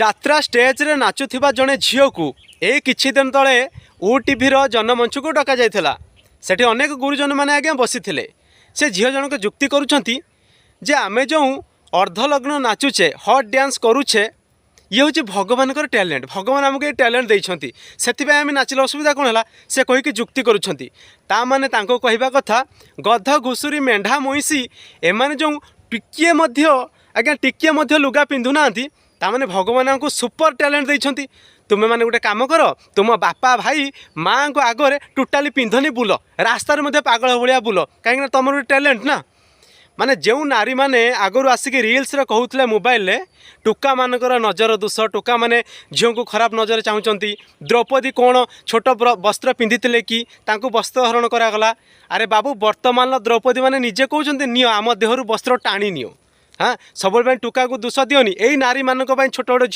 ଯାତ୍ରା ଷ୍ଟେଜ୍ରେ ନାଚୁଥିବା ଜଣେ ଝିଅକୁ ଏଇ କିଛି ଦିନ ତଳେ ଓଟିଭିର ଜନମଞ୍ଚକୁ ଡକାଯାଇଥିଲା। ସେଠି ଅନେକ ଗୁରୁଜନମାନେ ଆଜ୍ଞା ବସିଥିଲେ। ସେ ଝିଅ ଜଣକ ଯୁକ୍ତି କରୁଛନ୍ତି ଯେ ଆମେ ଯେଉଁ ଅର୍ଦ୍ଧନଗ୍ନ ନାଚୁଛେ, ହଟ୍ ଡ୍ୟାନ୍ସ କରୁଛେ, ଇଏ ହେଉଛି ଭଗବାନଙ୍କର ଟ୍ୟାଲେଣ୍ଟ। ଭଗବାନ ଆମକୁ ଏ ଟ୍ୟାଲେଣ୍ଟ ଦେଇଛନ୍ତି, ସେଥିପାଇଁ ଆମେ ନାଚିଲେ ଅସୁବିଧା କ'ଣ ହେଲା? ସେ କହିକି ଯୁକ୍ତି କରୁଛନ୍ତି। ତା ମାନେ ତାଙ୍କ କହିବା କଥା, ଗଧ, ଘୁଷୁରୀ, ମେଣ୍ଢା, ମଇଁଷି ଏମାନେ ଯେଉଁ ଟିକିଏ ମଧ୍ୟ ଆଜ୍ଞା ଟିକିଏ ମଧ୍ୟ ଲୁଗା ପିନ୍ଧୁନାହାନ୍ତି, ତାମାନେ ଭଗବାନ ଆମକୁ ସୁପର ଟ୍ୟାଲେଣ୍ଟ ଦେଇଛନ୍ତି। ତୁମେମାନେ ଗୋଟେ କାମ କର, ତୁମ ବାପା, ଭାଇ, ମାଆଙ୍କ ଆଗରେ ଟୋଟାଲି ପିନ୍ଧନି, ବୁଲ ରାସ୍ତାରେ ମଧ୍ୟ ପାଗଳ ଭଳିଆ ବୁଲ, କାହିଁକିନା ତୁମର ଗୋଟେ ଟ୍ୟାଲେଣ୍ଟ ନା। ମାନେ ଯେଉଁ ନାରୀମାନେ ଆଗରୁ ଆସିକି ରିଲ୍ସରେ କହୁଥିଲେ ମୋବାଇଲରେ, ଟୋକାମାନଙ୍କର ନଜର ଦୋଷ, ଟୋକାମାନେ ଝିଅଙ୍କୁ ଖରାପ ନଜର ଚାହୁଁଛନ୍ତି, ଦ୍ରୌପଦୀ କ'ଣ ଛୋଟ ବସ୍ତ୍ର ପିନ୍ଧିଥିଲେ କି ତାଙ୍କୁ ବସ୍ତ୍ର ହରଣ କରାଗଲା? ଆରେ ବାବୁ, ବର୍ତ୍ତମାନର ଦ୍ରୌପଦୀ ମାନେ ନିଜେ କହୁଛନ୍ତି, ନିଅ, ଆମ ଦେହରୁ ବସ୍ତ୍ର ଟାଣି ନିଅ। ହଁ, ସବୁବେଳେ ପାଇଁ ଟୋକାକୁ ଦୋଷ ଦିଅନି। ଏଇ ନାରୀମାନଙ୍କ ପାଇଁ ଛୋଟ ଛୋଟ ଝିଅ